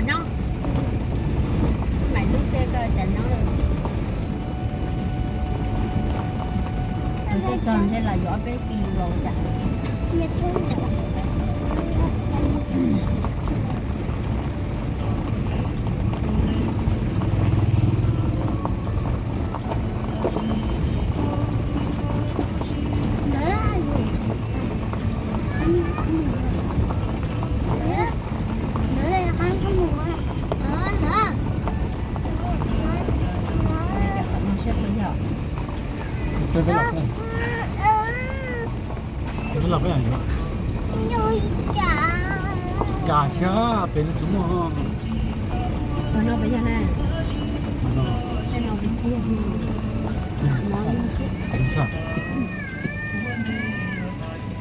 Nyob, mam lub xe ko cas nyob. Tej txog ntshe los yuav ob peb kis los cas. Cas siab pem no tsis muaj. No pem yog na. No. Tej no pem thiab.